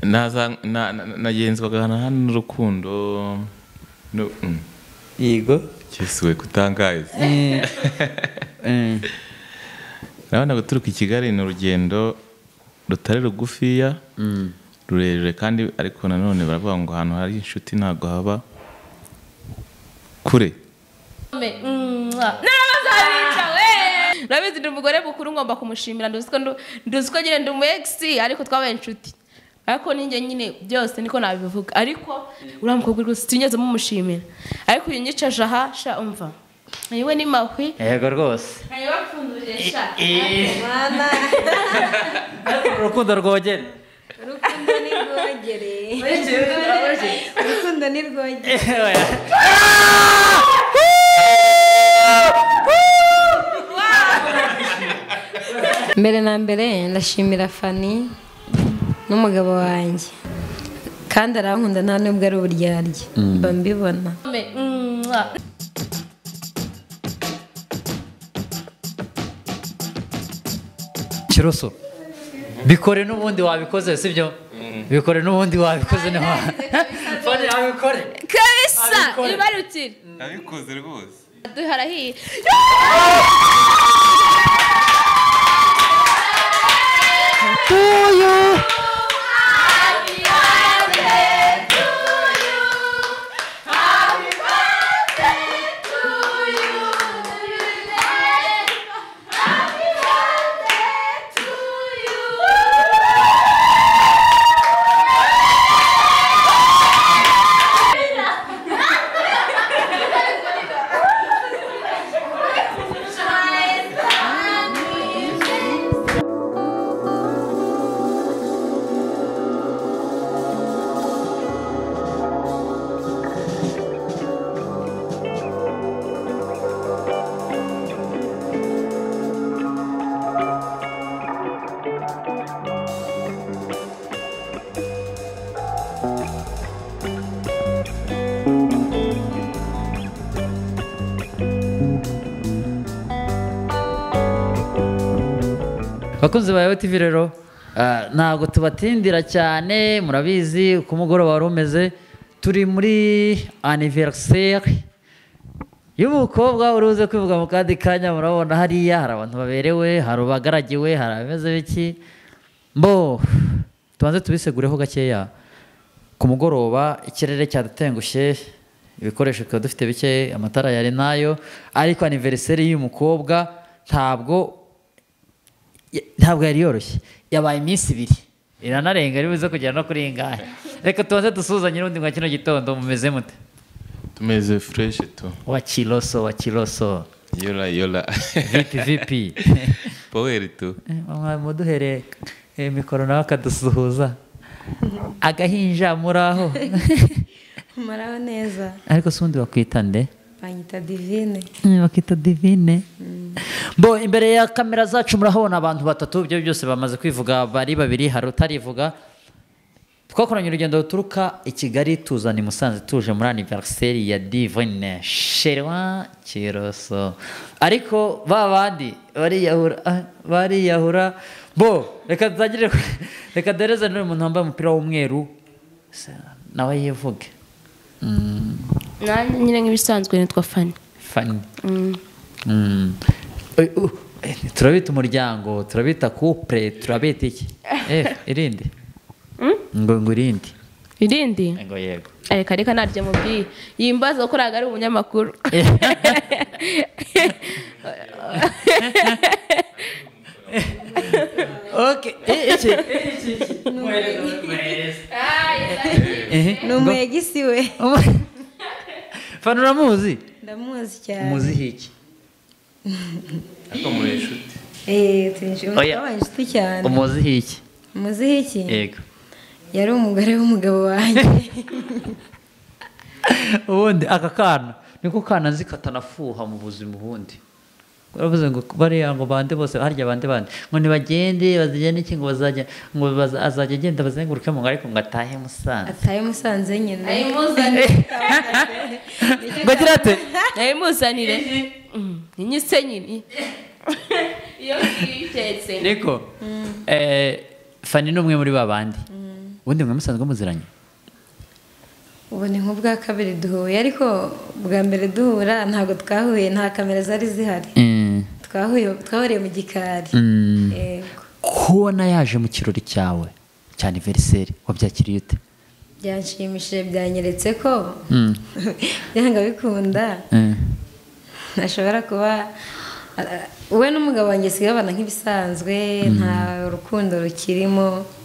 Naza nagenzwaga hano n'urukundo no. Yego. Yesu we kutangaza. Urabona guturuka i Kigali ni urugendo rutari rugufiya, rurerure kandi, ariko nanone baravuga ngo ahantu hari inshuti ntabwo haba kure. Urabizi ndi umugore mukuru ngomba kumushimira, nduzi ko nyine ndi umu ex ariko twabaye inshuti, ariko ninjye nyine byose niko nabivuga, ariko uriya mukobwa rwose sinigeze mumushimira, ariko uyu nyicaje aha sha umva yewe ni mahwi. Yego rwose ayibapfunduriye sha Mana. Urukundo rwogere. Urukundo ni rwogere. Urukundo ni rwogere. Mbere na mbere ndashimira Fanny n'umugabo wanjye, kandi arankunda nta nubwo ari uburyarya, mba mbibona. Kiroso bikore n'ubundi wabikoze, sibyo? Bikore n'ubundi wabikoze, ni Fanny abikore kabisa, ibarutire nabikoze rwose duharahiye. To you. Happy birthday to you. Happy birthday to you. Happy birthday to you. Bakunzi ba TV rero, ntabwo tubatindira cyane, murabizi uko umugoroba wari umeze. Turi muri anniversaire y'umukobwa uruze kwivuga mu kandi kanya. Murabona hariya hari abantu baberewe, hari ubagaragiwe, hari abameze biki. Mbo tubanze tubisegureho gakeya. Ku mugoroba ikirere cyadutengushye, ibikoresho tukaba dufite bike, amatara yari nayo, ariko anniversaire y'umukobwa ntabwo yari yoroshye, yabaye iminsi ibiri iranarenga, ari buze kugera no kuri ingahe. Reka tubanze dusuhuzanye n'undi mwa kino gitondo. Mumeze mute? Tumeze fresh tu. Wa Kiroso, wa Kiroso. Yola yola. VP VP. Power tu. Muduhere mikoro nawe akadusuhuza. Agahinja muraho. Muraho neza. Ariko se ubundi bakwita nde? Banyita Divine. Bakita Divine. Bo imbere ya kamera zacu murahabona abantu batatu, ibyo byose bamaze kwivuga, bari babiri hari utarivuga. Twakoranye urugendo ruturuka i Kigali tuzana i Musanze, tuje muri anniversaire ya Divine Sherwa Kiroso. Ariko ba bandi bariyahura. Bo reka tuzagire, reka dereze n'uyu muntu wambaye umupira w'umweru nawe yivuge. Nanjye nyine nk'ibisanzwe nitwa Fanny. Fanny. Turabita umuryango, turabita couple, turabita iki? Irindi. Ngo irindi. Irindi? Ngo yego. Reka reka naryo mubwiye. Yimbaza ko ntabwo ari umunyamakuru. Okay, iki. Ni umwegisi we. Fanny uramuzi? Ndamuzi cyane. Umuzi hiki? Ariko muri inshuti. Turi inshuti cyane. Umuzi hiki? Umuzi hiki? Yego. Yari umugore w'umugabo wanjye. Ubundi aka kana niko kana nzi katanafuha mu buzima ubundi. Uravuze ngo bariya ngo bande bose harya bande bande ngo nibagende bazigende iki ngo bazajya ngo azajya agenda bazenguruke mu ariko ngo atahe Musanze. Atahe Musanze nyine. Ayimuzanire. Bagira ate? Ayimuzanire. Inyise nyine. Iyo yitetse. Niko. Fanny ni umwe muri babandi. Ubundi mwe musanzwe muziranye? Ubu ni nk'ubwa kabiri duhuye, ariko bwa mbere duhura ntabwo twahuye, nta kamera zari zihari. Twahuriye mu gikari. Kubona yaje mu kirori cyawe cya anniversaire wabyakiriye ute? Byanshimishije, byanyeretse ko byanga bikunda ntashobora kuba we n'umugabo wanjye sigaye babana nk'ibisanzwe, nta rukundo rukirimo.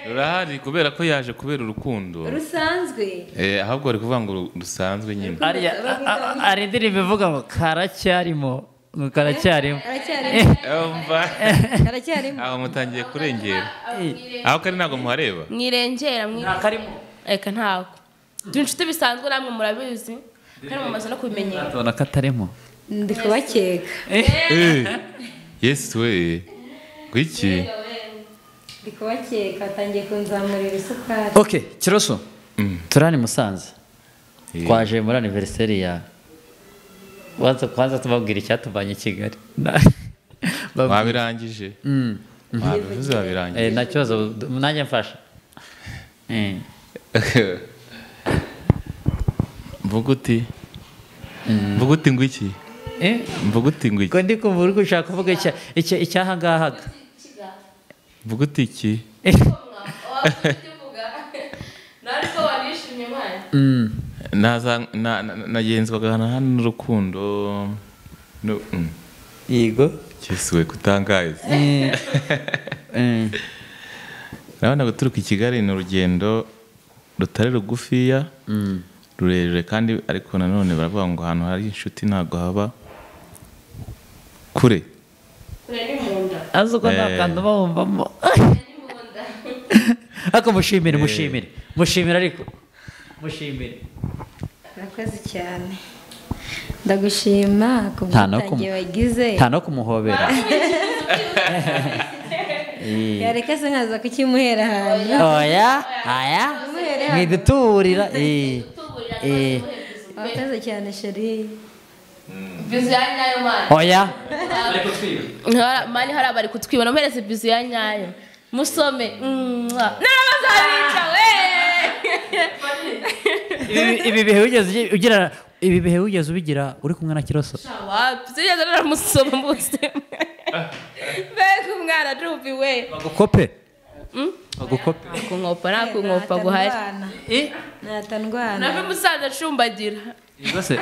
Rurahari kubera ko yaje kubera urukundo rusanzwe. Ahubwo bari kuvuga ngo rusanzwe nyine. Ari indirimbo ivuga ngo karacyarimo, ngo karacyarimo. Karacyarimo. Aho mutangiye kurengera. Aho kari ntabwo muhareba. Mwirengera ntakarimo. Eka ntabwo. Turi inshuti bisanzwe namwe murabizi. Kandi mumaze no kubimenyera. Tubona katarimo. Ndi kubakeka. Yes we. Gwiki. Ndi kubakeka atangiye kunzamurira isukari. Okay, Kiroso. Turani Musanze. Twaje muri anniversaire ya kwanza tubabwira icyatuvanye Kigali. Wabirangije. Wabivuze wabirangije. Nta kibazo nanjye mfasha. Mvuguti. Mvuguti ngwiki. Mvuguti ngwiki. Ko ndi kumva uri gushaka kuvuga icyaha ngahaga. Mvuguti iki? Nariko warishimye mwana. Naza nagenzwaga hano n'urukundo. Yego. Yesu we kutangaza. Urabona guturuka i Kigali ni urugendo rutari rugufiya, rurerure kandi ariko nanone baravuga ngo ahantu hari inshuti ntabwo haba kure. Kure ni munda. Azi uko nta kantu bawumvamo. Ariko mushimire mushimire. Mushimire ariko. Mushimire. Murakoze cyane. Ndagushima ku bwitange wagize. Nta no kumuhobera. Yareka se nkaza kukimuhera ahantu. Oya, aya. Mwiduturira. Murakoze cyane chérie. Bizu ya nyayo mani. Oya. Mani hari abari kutwiba namuhereze bizu ya nyayo. Musome. Narabazabica we. Ibi bihe wigeze ugira, ibi bihe wigeze ubigira uri kumwe na Kiroso? Wapi, sinigeze naramusoma mu buzima. Mbega umwana arubi we. Bagukope? Bagukope. Kunkopa nta kunkopa guhari. Natandwana. Nave musaza acumbagira. Rwose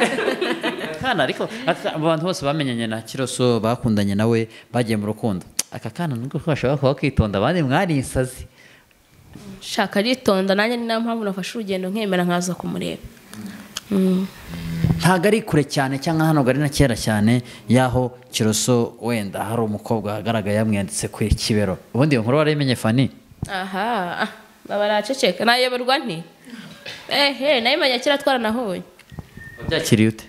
kana ariko abantu bose bamenyanye na Kiroso bakundanye nawe bagiye mu rukundo. Aka kana nubwo bashobora kuba kwitonda abandi mwari insazi. Shaka aritonda nanjye ni nayo mpamvu nafashe urugendo nkemera nkaza kumureba. Ntago ari kure cyane cyangwa hano gari na kera cyane yaho Kiroso wenda hari umukobwa agaragaye yamwanditse ku kibero. Ubundi iyo nkuru warayimenye Fanny? Aha, babaraceceka nayoberwa nti. Nayimenye kera twaranahuye. Wabyakiriye ute?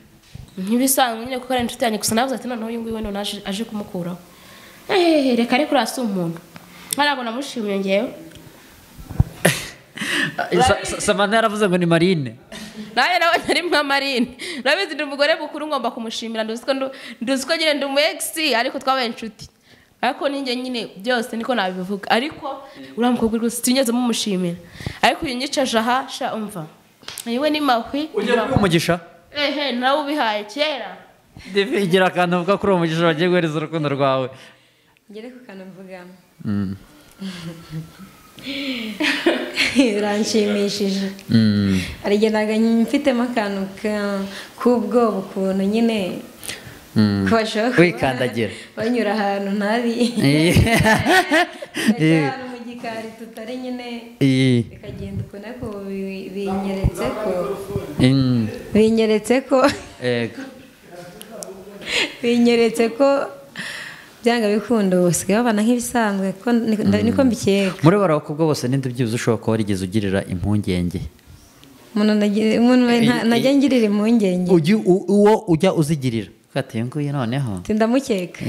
Ntibisanzwe nyine kuko ari inshuti yanjye gusa navuze ati noneho uyu nguyu none aje kumukuraho. Reka ariko urasa umuntu. Ntabwo namushimiye ngewe. Samantha yaravuze ngo ni Marine. Nawe nawe nari nka Marine. Urabizi ndi umugore mukuru ngomba kumushimira, nduzi ko nyine ndi umu ex ariko twabaye inshuti. Ariko ninjye nyine byose niko nabivuga. Ariko uriya mukobwa rwose sinigeze mumushimira. Ariko uyu nyicaje aha sha umva. Yewe ni mahwi. Ugiye kumugisha? Nawe ubihaye kera. Devi igira akantu uvuga kuri uwo mugisha bagiye guhereza urukundo rwawe. Ngere ku kantu mvuga. Biranshimishije. Hari igihe ntabwo mfitemo akantu k'ubwoba ukuntu nyine wikandagira banyura ahantu ntari ahantu mu gikari tutari nyine bikagenda ukuntu ariko binyeretse ko byanga bikunda usigaye babana nk'ibisanzwe niko mbikeka. Muri bara bakobwa bose ninde byibuze ushobora kuba warigeze ugirira impungenge? Umuntu najya ngirira impungenge. Uwo ujya uzigirira? Kati nguyu noneho. Ndamukeka.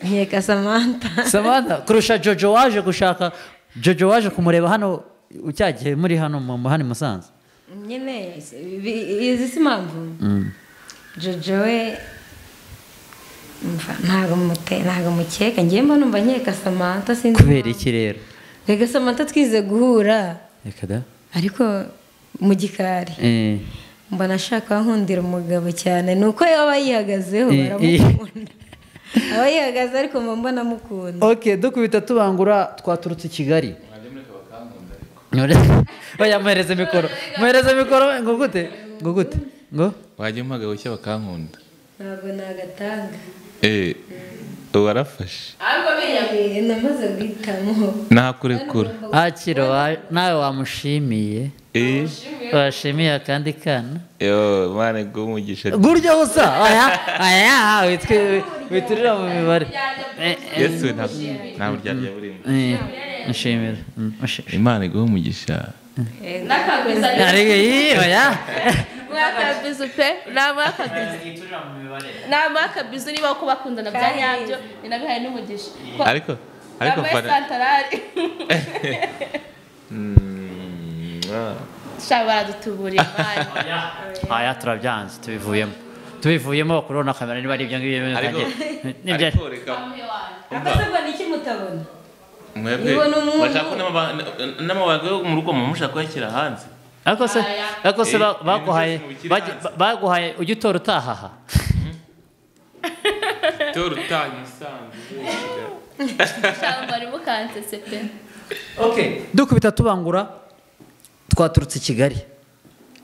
Nkeka Samantha. Samantha kurusha Jojo waje gushaka Jojo waje kumureba hano ucyagiye muri hano mu hano Musanze. ' Nyine izi si impamvu. Jojo we Ntabwo mukeka, ngiye mba numva nkeka Samantha, sinzi kubera iki rero. Rega Samantha twize guhura reka da, ariko mu gikari mbona ashaka nkundira umugabo cyane, nuko yaba yihagazeho baramukunda, aba yihagaze ariko mbona mukunda. Okay, dukubita tubangura twaturutse i Kigali. Oya, muhereze mikoro, muhereze mikoro. Ngo gute, ngo gute, ngo wajya umugabo cyo bakankunda. Ntabwo nagatanga. Warafashe namaze guhitamo nakurekura. Akiro nawe wamushimiye, washimiye akandi kana. Yo mane gumugisha guryo gusa. Oya oya, witurira mu mibare. Yesu nta buryarya burimo. Nshimira Imana iguhe umugisha. Oya mwakabizu pe, namwakabizu niba uko bakundana bya nyabyo, ninabihaye n'umugisha. Ariko sha baradutuburiye imana. Aya turabyanze, tubivuyemo kurona kamera niba ari ibyo ngibyo. Ariko reka akasabwa niki mutabona mwebwe bashaka n'amabanga yo mu rugo mushaka kuyashyira hanze. Ariko se baguhaye ujya utora utahaha. Tora utaha Musanze. Shamba mukansese pe. Okay, dukubita tubangura twaturutse i Kigali.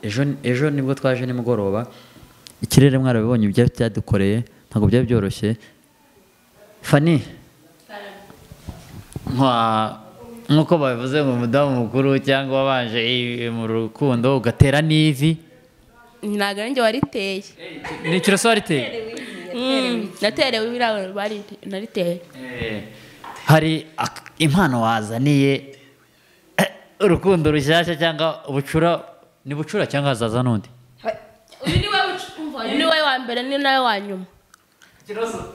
Ejo nibwo twaje nimugoroba. Ikirere mwarabibonye ibyo byadukoreye, ntabwo byari byoroshye. Fanny, nkuko babivuze ngo umudamu mukuru cyangwa wabanje mu rukundo ugatera n'ivi. Ntabwo ari njye wariteye. Ni Kiroso wariteye? Naterewe ibirabo bari nariteye. Hari impano wazaniye urukundo rushyashya cyangwa ubucura, ni bucura cyangwa hazaza n'undi? Uyu ni we wa mbere ni nawe wa nyuma. Kiroso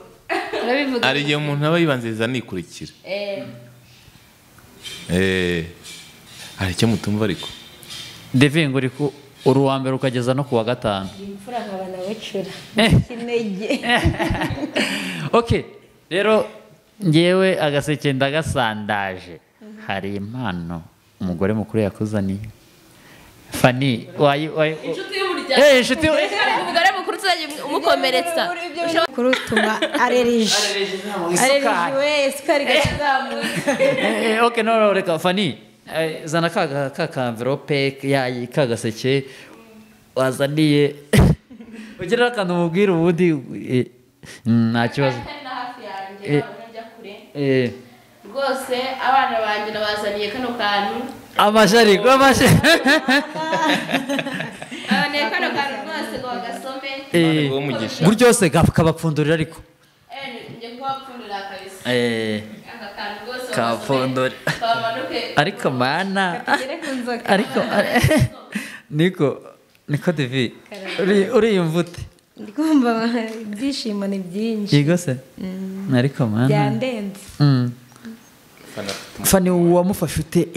ari igihe umuntu aba yibanziriza nikurikira. Hari icyo mutumva ariko Devi ngo uri uwa mbere ukageza no kuwa gatanu. Imfura nkaba na bucura kinege. Okay, rero ngewe agaseke ndagasandaje. Hari impano umugore mukuru yakuzaniye. Fanny wayi inshuti y'umuryango. Inshuti umugore mukuru tuzajya umukomeretsa. Kuri utuma arerije we isukari gazamuka. Okay, no reka Fanny zana ka envelope ya ka gaseke wazaniye. Ugira akantu mubwira ubundi nta kibazo. Rwose abana banjye nabazaniye kano kantu. Amashari amashari. Abana kano kantu rwose ngo bagasome. Guryo se kabapfundurira ariko. Ngiye kubapfundurira kabisa. Aka kantu rwose kabapfundurira. Ariko mana. Ariko niko Devi uriyumva ute? Ndikumva ibyishimo ni byinshi. Yego se? Ariko mana. Byandenze. Fanny wamufashe ute?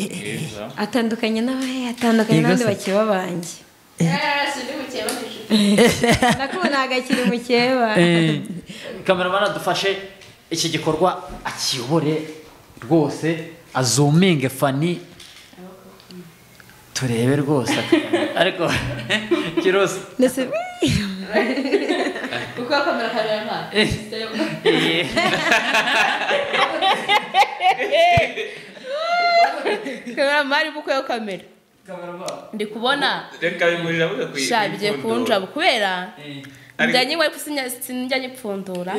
Atandukanye n'abandi bakeba banjye. Nakubona agakiri mukeba. Cameraman adufashe iki gikorwa akiyobore rwose, azuminge Fanny turebe rwose. Ariko Kiroso ndetse uko kamera kamera. Kamera mari buko yo kamera. Ndi kubona reka bimurira buka kwiye. Bigiye kunja kubera njya nywe kusinya sinjya nyipfundura.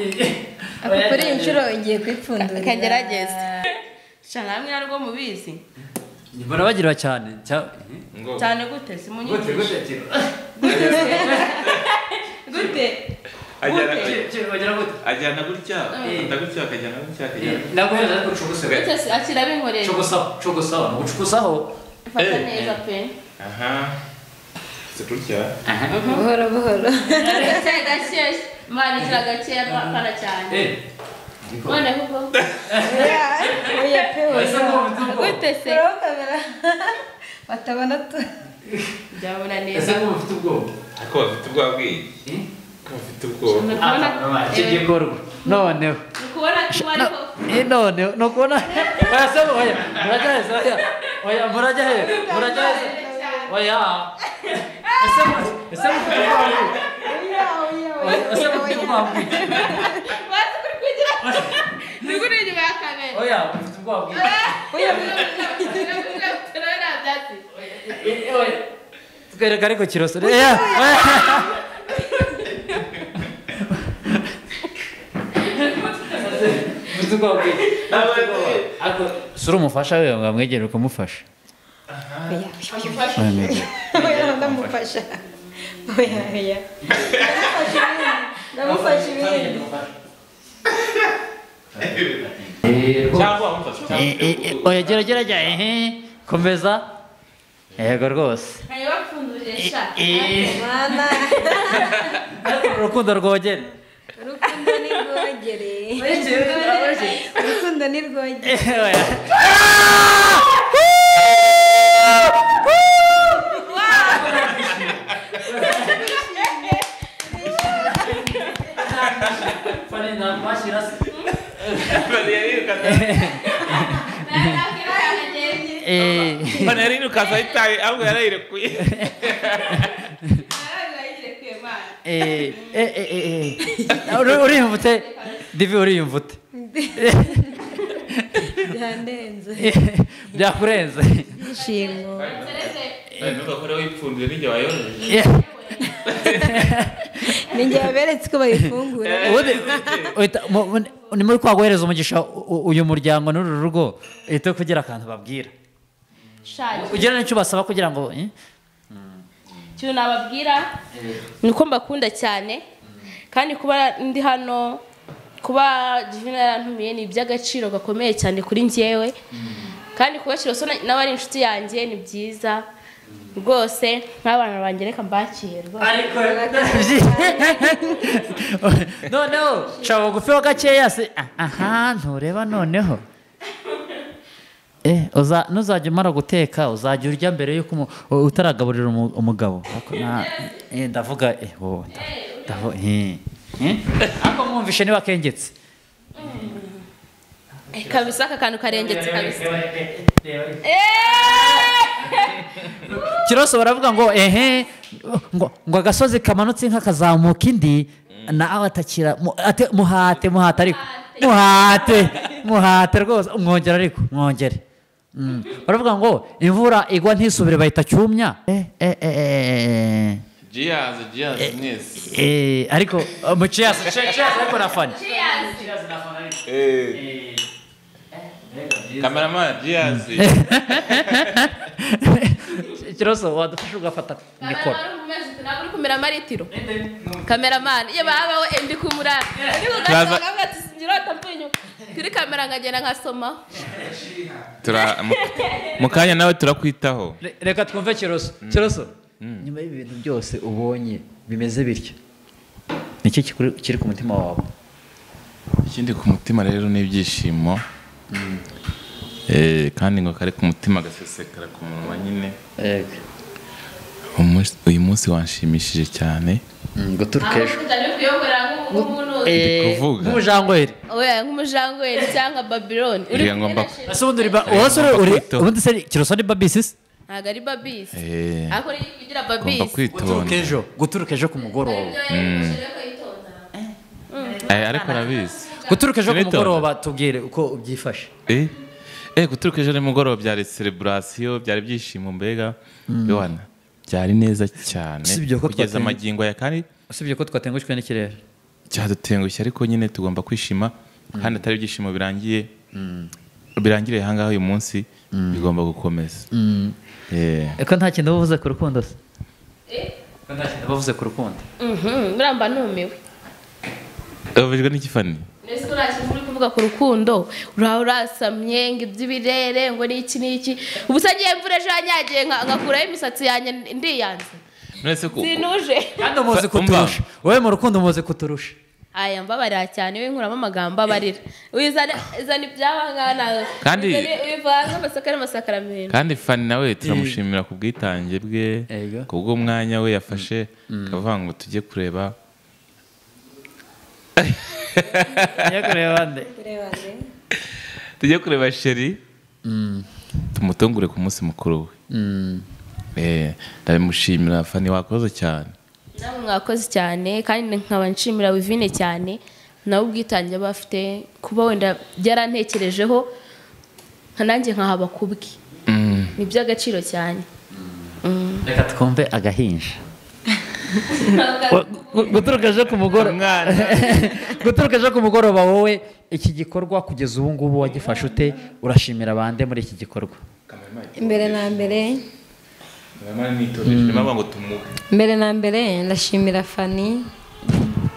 Kuri inshuro ngiye kwipfundura. Kagerageza. Sha namwe narwo mubizi. Mbona bagira cyane cyane gute simunyigisha. Gute gute. Ajyana gutya ndagutya akajyana gutya akajyana. Ndaguhereza ariko cugusa. Gute se akira binkorera. Cugusaho gucugusaho. Fata neza pe. Aha. Gutya. Buhoro buhoro. Gake gake mani gake pana cyane. None kuko. Oya pe oya. Gute se? Batabona tu. Byabona neza. Ese ko mufite ubwoba? Ako bafite ubwoba bw'iki? Iki gikorwa noneho noneho ni ukubona oya se oya murajya heza oya oya murajya he murajya heza oya ese ese mufite ubwoba ese mufite ubwoba oya mufite ubwoba oya twereka ariko Kiroso oya sura umufasha we ngo amwegere ukamufasha. Ndamufasha. Oya. Ndamufasha ibindi. Cyangwa amufasha. Oya gera ehe komeza. Yego rwose. Mana. Urukundo rwogere. Urukundo ni rwogere. Urukundo ni rwogere. Fani yarirukanse ahita ahubwo yarayirekuye. Uriyumva ute Divi, uriyumva ute? Byandenze. Byakurenze. Ibyishimo. Ninjye waberetse ko bayifungura. Ni muri kwa guhereza umugisha uyu muryango n'uru rugo uhita kugira akantu babwira. Ugira n'icyo basaba kugira ngo ikintu nababwira ni uko mbakunda cyane kandi kuba ndi hano kuba Divine yarantumiye ni iby'agaciro gakomeye cyane kuri njyewe kandi kuba Kiroso nawe ari inshuti yanjye ni byiza rwose nk'abana banjye reka mbakire rwose. Ariko noneho ca bugufi ho gakeya se aha ntureba noneho nuzajya umara guteka uzajya urya mbere yuko utaragaburira umugabo. Ndavuga ariko mwumvishe niba akengetse kabisa aka kantu karengetse kabisa. Kiroso baravuga ngo ehe ngo agasozi kamanutse inka kazamuka indi nawe atakira muhate muhate ariko muhate muhate rwose mwongere ariko mwongere. Baravuga ngo imvura igwa ntisubire bahita cyumya. Cheers cheers mwese. Ariko mu cheers cheers ariko na fani. Cheers na fani. Cameraman cheers. Kiroso wadufasha ugafata mikoro. Ntabwo uri kumira amaritiro. Cameraman iyo baba we ndi kumura. Ndi ati sinjirota mpenyo. Kuri kamera ngagenda nkasoma. Mukanya nawe turakwitaho. Reka twumve Kiroso. Kiroso. Nyuma y'ibintu byose ubonye bimeze bityo. Niki kiri ku mutima wawe? Ikindi ku mutima rero ni ibyishimo. Kandi ngo kare ku mutima gasesekara ku munwa nyine. Uyu munsi wanshimishije cyane. Guturuka ejo. Nk'umujangweri. Oya nk'umujangweri cyangwa Babylon. Uri ngomba. Ese ubundi uri ubundi se Kiroso ni babisi? Ntabwo ari babisi. Ariko ni kugira babisi. Guturuka ejo ku mugoroba. Ariko arabizi. Guturuka ejo ku mugoroba tubwire uko ubyifashe. Guturuka ejo nimugoroba byari celebration, byari byishimo mbega. Yohana byari neza cyane kugeza amagingo ya kandi usibye ko twatengushwe n'ikirere. Cyadutengushye ariko nyine tugomba kwishima kandi atari ibyishimo birangiye. Birangiriye ahangaha uyu munsi bigomba gukomeza. Eko nta kintu bavuze ku rukundo se? Ko nta kintu bavuze ku rukundo. Muramba numiwe. Ubujwe n'ikifani. Nese ko nta kintu uri kuvuga ku rukundo, urasamye ngo iby'ibirere ngo n'iki n'iki. Ubu se ngiye mvura ejo yanyagiye ngakuraho imisatsi yanjye ndiyanze. Nese ko sinuje. Kandi muzi kuturusha. Wowe mu rukundo muzi kuturusha. Aya mbabarira cyane we nkuramo amagambo abarira. Uyizana izana ibyabangana. Kandi bivanga amasaka n'amasakaramentu. Kandi Fani nawe turamushimira ku bwitange bwe, kubwo umwanya we yafashe akavuga ngo tujye kureba Tujye kureba nde? Tujye kureba Sheri, tumutungure ku munsi mukuru we. Ndabimushimira Fani, wakoze cyane. Namwe mwakoze cyane, kandi nkaba nshimira Wivine cyane nawe ubwitange aba afite, kuba wenda byarantekerejeho nanjye nkahaba kubwe, ni iby'agaciro cyane. Reka twumve agahinja. Guturuka ejo ku mugoroba, wowe iki gikorwa kugeza ubu ngubu wagifashe ute? Urashimira bande muri iki gikorwa? Mbere na mbere ndashimira Fani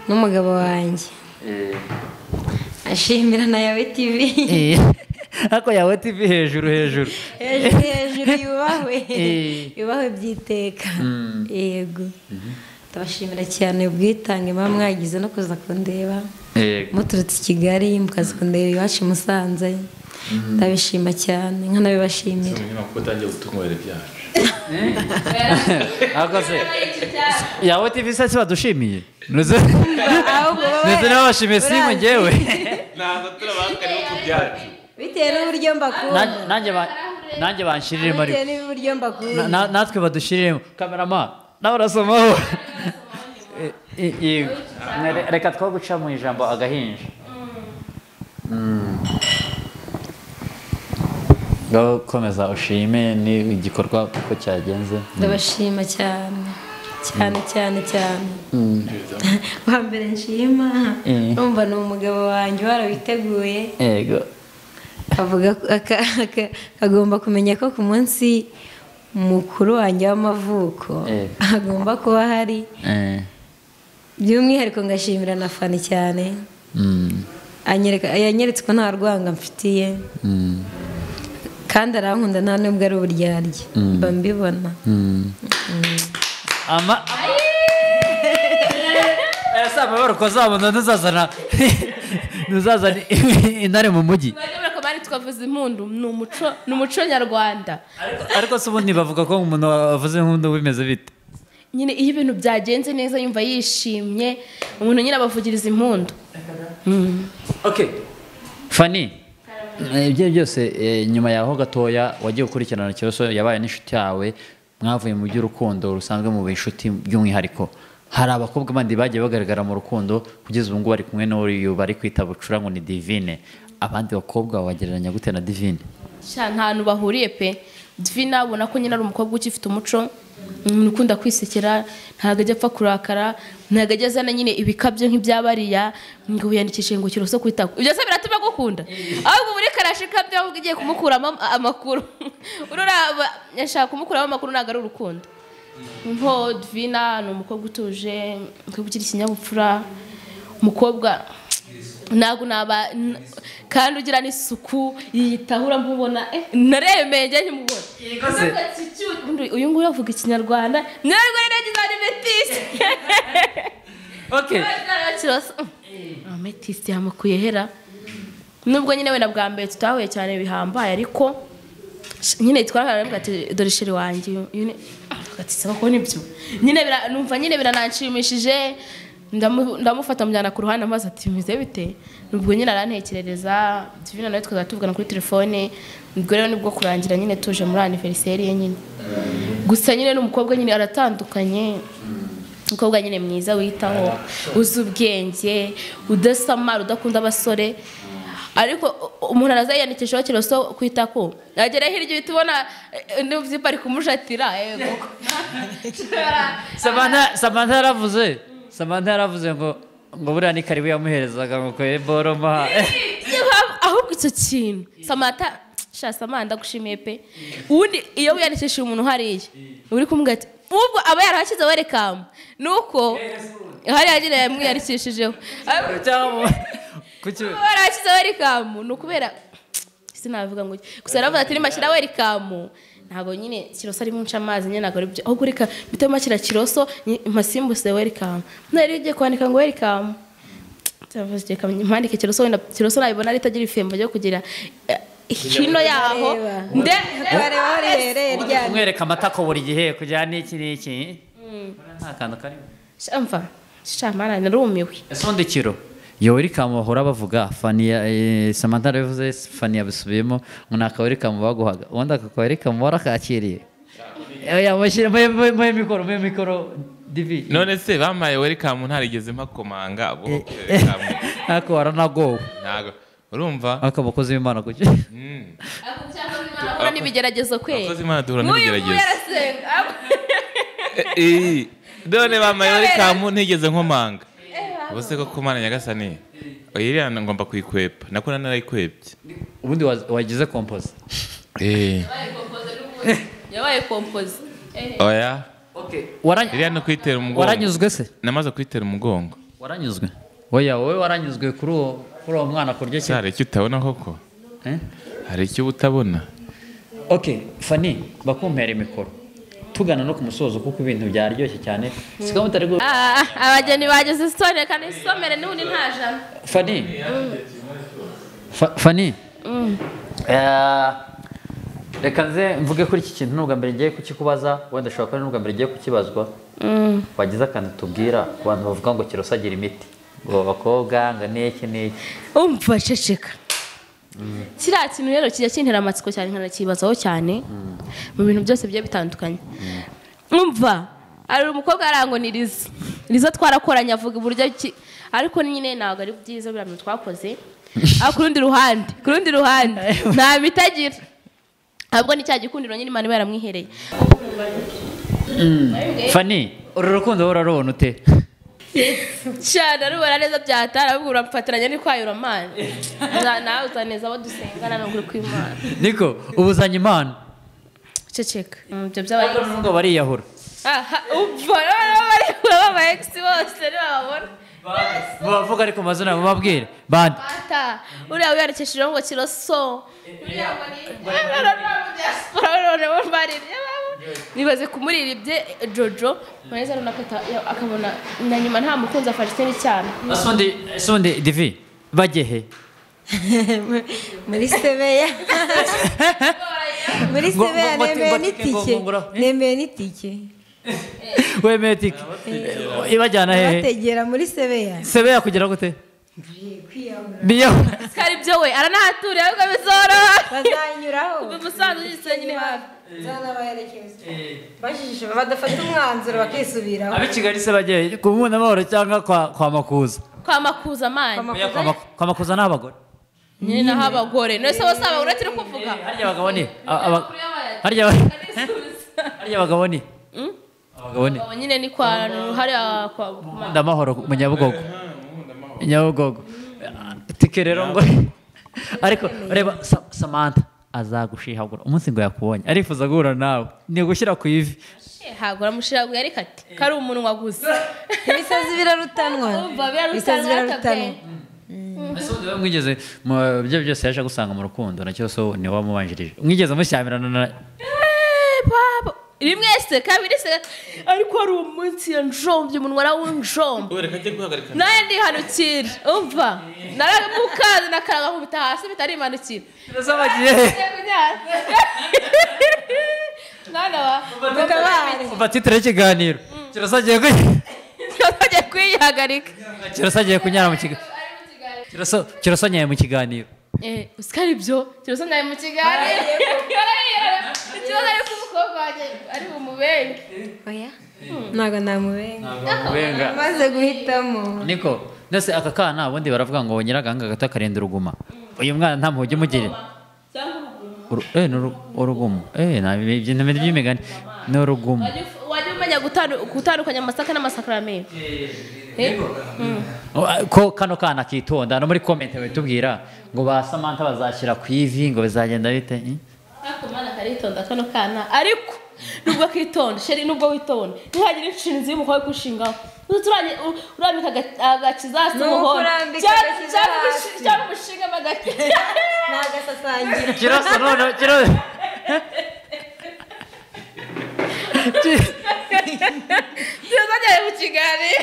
n'umugabo wanjye, ashimira na Yawe TV. Ariko Yawe TV hejuru hejuru hejuru, yubahwe yubahwe byiteka. Yego, ndabashimira cyane ubwitange muba mwagize no kuza kundeba muturutse i Kigali mukaza kundeba iwacu i Musanze, ndabishima cyane nkanabibashimira. Yawe TV se badushimiye? Ndetse n'abashimiye simu njyewe. Ntabwo turabakariho ku byacu. Bitewe n'uburyo mbakunda. Nanjye banshiriremo ariko. Bitewe n'uburyo mbakunda. Natwe badushiriremo. Kamerama nawe urasomaho. Reka two guca mu ijambo agahinja. Ngaho komeza ushime ni igikorwa uko cyagenze. Ndabashima cyane cyane cyane cyane. Wa mbere nshima numva ni umugabo wanjye warabiteguye. Yego. Avuga agomba kumenya ko ku munsi mukuru wanjye w'amavuko agomba kuba hari. By'umwihariko ngashimira na Fani cyane. Yanyeretse ko nta rwanga mfitiye. Kandi arankunda nta nubwo ari uburyarya, mba mbibona. Ama esa amaboko zabo ntuzazana intare mu mujyi. Twavuze impundu ni umuco nyarwanda. Ariko se ubundi bavuga ko umuntu wavuze impundu bimeze bite? Nyine iyo ibintu byagenze neza yumva yishimye, umuntu nyine abavugiriza impundu. Okay. Fani, ibyo byose nyuma yaho gatoya wagiye ukurikirana Kiroso yabaye n'inshuti yawe, mwavuye mu by'urukundo rusanzwe mu inshuti by'umwihariko. Hari abakobwa bandi bagiye bagaragara mu rukundo kugeza ubu ngubu bari kumwe n'uriyo bari kwita bucura ngo ni Divine. Abandi bakobwa wagereranya gute na Divine? Sha nta hantu bahuriye pe. Divine abona ko nyine ari umukobwa ukifite umuco, umuntu ukunda kwisekera, ntabwo ajya apfa kurakara, ntabwo ajya azana nyine ibikabyo nk'ibyabariya ngo wiyandikishe ngo Kiroso kwitako. Ibyo se biratuma gukunda? Ahubwo muri karashi kabyo ahubwo igiye kumukuramo amakuru. Urura yashaka kumukuramo amakuru ntabwo ari urukundo. Nko Divine ni umukobwa utuje, umukobwa ugira ikinyabupfura, umukobwa ntabwo naba kandi ugira n'isuku, yiyitaho uramubona naremeye njye nkimubona. Uyu nguyu avuga ikinyarwanda, narwo nagize ari metisi. Okay. Metisi yamukuye hera. Nubwo nyine wenda bwa mbere tutahuye cyane bihambaye, ariko nyine twaravuga ati dore sheri wanjye ati saba ko nibyo. Nyine numva nyine birananshimishije. Ndamufata mujyana ku ruhande amaze ati bimeze bite? Nubwo nyine arantekerereza, Divine nawe twazatuvugana tuvugana kuri telefone, ubwo rero nibwo kurangira nyine tuje muri anniversaire ye nyine. Gusa nyine n'umukobwa nyine aratandukanye, umukobwa nyine mwiza witaho, uzi ubwenge, udasamara, udakunda abasore. Ariko umuntu araza yiyandikishaho Kiroso kwita ko agera hirya uhita ubona n'ubyipa ari kumushatira. Yego. Samantha yaravuze ngo buriya ni karibu yamuherezaga ngo koye boroma. Ahubwo icyo kintu Samantha, sha Samantha ndagushimiye pe. Ubundi iyo wiyandikishije umuntu hariya uri kumubwira ati ubwo aba yarahashyize welcome, nuko hariya nyine yamwiyandikishijeho. Kuki yarahashyize welcome ni ukubera sinavuga ngo gusa yaravuze ati nimashyira welcome ntabwo nyine Kiroso ari munca amazi nyine ntabwo ari byo, ahubwo reka bitema kira Kiroso mpasimbuse welcome. Nari ugiye kwandika ngo welcome, turavuze reka mpandike Kiroso, wenda Kiroso nabibona ari itagira ifembo ryo kugira hino yaho nde kumwereka amatako buri gihe kugira n'iki n'iki. Nta kantu karimo. Shamva shamara narumiwe. Ese undi Kiro Yo welcome bahora bavuga Fani, Samantha yavuze, Fani yabisubiyemo ngo naka welcome baguhaga, ubundi aka welcome warakakiriye. Oya mushyire mu mikoro, mu mikoro divi. None se bamaye welcome ntarigeze mpakomanga ubwo welcome. Ako waranagowe. Ntago urumva aka bakozi b'Imana kuki? Ako n'ibigeragezo kwe. Abakozi b'Imana duhura n'ibigeragezo. None bamaye welcome ntigeze nkomanga. Ubuse ko Mana Nyagasani iriya ngomba kuyikwepa, nako narayikwebye. Ubundi wagize compose. Yabaye compose. Oya. Okay. Iriya no kwitera umugongo. Waranyuzwe se? Namaze kwitera umugongo. Waranyuzwe? Oya wowe waranyuzwe kuri uwo mwana kuryo ki? Hari icyo utabona koko? Hari icyo utabona? Okay, Fani bakumpera imikoro. Tugana no kumusozo kuko ibintu byaryoshye cyane. Sika mutari abageni bageze isone kandi isomere n'ubundi nta jana. Fani. Fani. Reka nze mvuge kuri iki kintu n'ubwa mbere ngiye kukikubaza, wenda ushobora kuba n'ubwa mbere ngiye kukibazwa. Wagize akantu tubwira ku bantu bavuga ngo kirosagira imiti, ngo bakobwa ngo n'iki n'iki. Umva ceceka. Kiriya kintu rero kijya kintera amatsiko cyane nkanakibazaho cyane mu bintu byose bigiye bitandukanye. Umva ari umukobwa arango ni Liza. Liza twarakoranye avuga uburyo ariko nyine ntabwo ari byiza biriya bintu twakoze. Ariko ku rundi ruhande nta bitagira. Ahubwo ni cya gikundiro nyine Imana iba yaramwihereye. Fani, uru rukundo urarubona ute? Cyane arubona neza byatara ahubwo uramfatiranya ni kwayura Imana. Nawe uzaneza abo dusengana no kuri kw'Imana. Niko ubuzanye Imana. Ceceka. Ibyo by'abaye ngo bariyahura. Aha umva bariyahura baba ex bose ntibabona. Bavuga ariko mazina mubabwire. Bande. Ata uriya wiyarekesheje ngo kiroso. Uriya ngo ni nibaze kumurira ibye Jojo maneza runakata akabona na nyuma nta mukunzi afashe n'icyana. Asundi divi bagehe muri Sebeya. Muri Sebeya nemeye n'itike. Nemeye n'itike. Wemeye itike. Ibajyana hehe? Bategera muri Sebeya. Sebeya kugera gute? Kwiyahura. Kari byo we aranahaturiye ahubwo bizoroha. Bazanyuraho. Umusanzu gisenyi ni hafi. Zanabaherekeza. Bashishije badafata umwanzuro bakisubiraho. Abi Kigali se bagiye ku Mpuzamahoro cyangwa kwa Makuza? Kwa Makuza mani. Kwa Makuza n'abagore. Nyine naho abagore. None se bose abagore turi kuvuga. Harya abagabo ni harya abagabo ni abagabo ni nyine ni kwa hariya kwa Ndamahoro mu Nyabugogo. Nyabugogo. Tike rero ngo ariko reba Samantha azagushihagura umunsi ngo yakubonye arifuza guhura nawe ni gushyira ku ivi. Hagura mushiraguye ariko ati kari umunwa gusa. Ibisazi birarutanwa. Ibisazi birarutanwa. Ese undi mwigeze mu byo byose yaje gusanga mu rukundo nacyo so ni wamubanjirije mwigeze mushyamirana na baba rimwe se kabiri se ariko ari umunsi yanjombye umunwa arawunjomba naye ndihanukira umva naramukaze nakaraga nkubita hasi bitarimanukira bagiye mwana wa umva titre y'ikiganiro kirasagiye kwihagarika kirasagiye kunyara mu kiganiro kirasanyaye mu kiganiro usikari byo kirasanyaye mu kiganiro ikibazo ari ko umukobwa wanjye ari bumubenge. Oya ntabwo namubenga maze guhitamo. Niko ndetse aka kana ubundi baravuga ngo nyiraganga gato akarinda uruguma. Uyu mwana nta mpuge umugirira urugumo ibintu by'imigani ni urugumo. Wajya umenya gutandukanya amasaka n'amasakaramentu. Ko kano kana kitonda no muri comment batubwira ngo ba Samantha bazashyira ku ivi ngo bizagenda bite? Ako mana karitonda kano kana ariko nubwo kitonda sheri nubwo witonda ntihagira inshinzi y'umukobwa kushingaho uturanye urambika agakiza hasi umuhondo cyangwa umushinga magati nagasasangira kiroso none kiroso kiroso mu kiganiro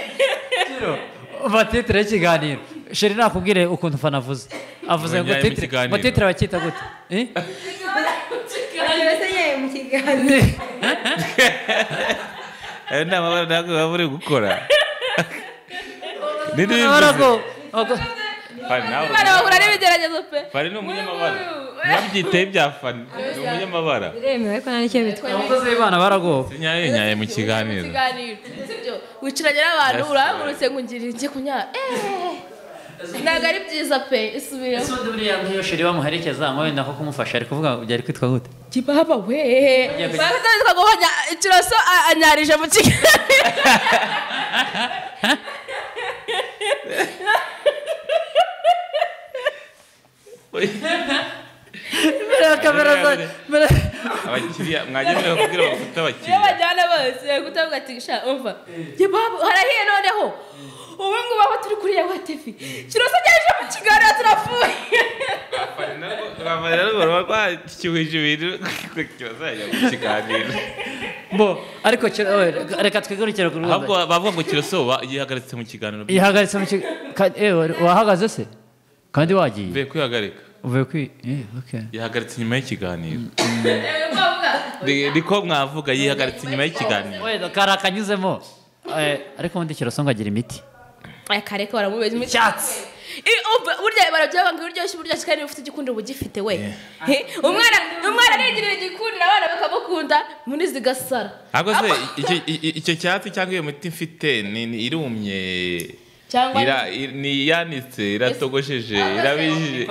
kiro umva titre y'ikiganiro sheri nakubwire ukuntu fana avuze avuze ngo titre ngo titre bakita gute mu kiganiro ayo ni amabara ntabwo baba bari gukora. Bana bahura n'ibigeragezo pe. Fani ni umunyamabara. Ntibabyiteye bya Fani, ni umunyamabara. Biremewe ariko nta n'icyo bitwaye. Abakozi b'Imana baragowe. Sinyaye nyaye mu kiganiro. Sibyo, wicaranye n'abantu urahagurutse ngo ngire njye kunyara. Ntabwo ari byiza pe, isubiremo. Ese ubundi buriya nk'iyo sheri bamuherekeza ngo wenda nko kumufasha ari kuvuga byari kwitwa gute? Kibaba we. Bakatandika guhonya Kiroso anyarije mu kiganiro. Mbere ya kamera za mbere Abakiriya mwagenewe kubwira bafite abakiriya. Iyo bajyana bose kutavuga ati sha umva. Kibaba harahiye noneho. Ubu ngubu aho turi kuri Yago TV. Kiroso anyaje mu kiganiro turapfuye. Bafana narwo ruba rwashyuhije ibintu kibazajya mu kiganiro. Bo ariko reka twigarukire ku rubuga. Ahubwo bavuga ngo Kiroso yihagaritse mu kiganiro. Yihagaritse mu kiganiro. Wahagaze se? Kandi wagiye. Mvuye kwihagarika. Uvuye kwi okay. Yihagaritse inyuma y'ikiganiro. Niko mwavuga yihagaritse inyuma y'ikiganiro. Wenda karakanyuzemo. Ariko ubundi Kiroso ngo agira imiti. Akareka baramubeza imiti. Icyatsi. Burya barabyaga ngo uryoshye buryoshye kandi ufite igikundiro ugifite we. Umwana arigirira igikundiro abana bakamukunda muri zigasara. Ahubwo se icyo cyatsi cyangwa iyo miti mfite ni irumye cyangwa ni yanitse iratogosheje irabijije.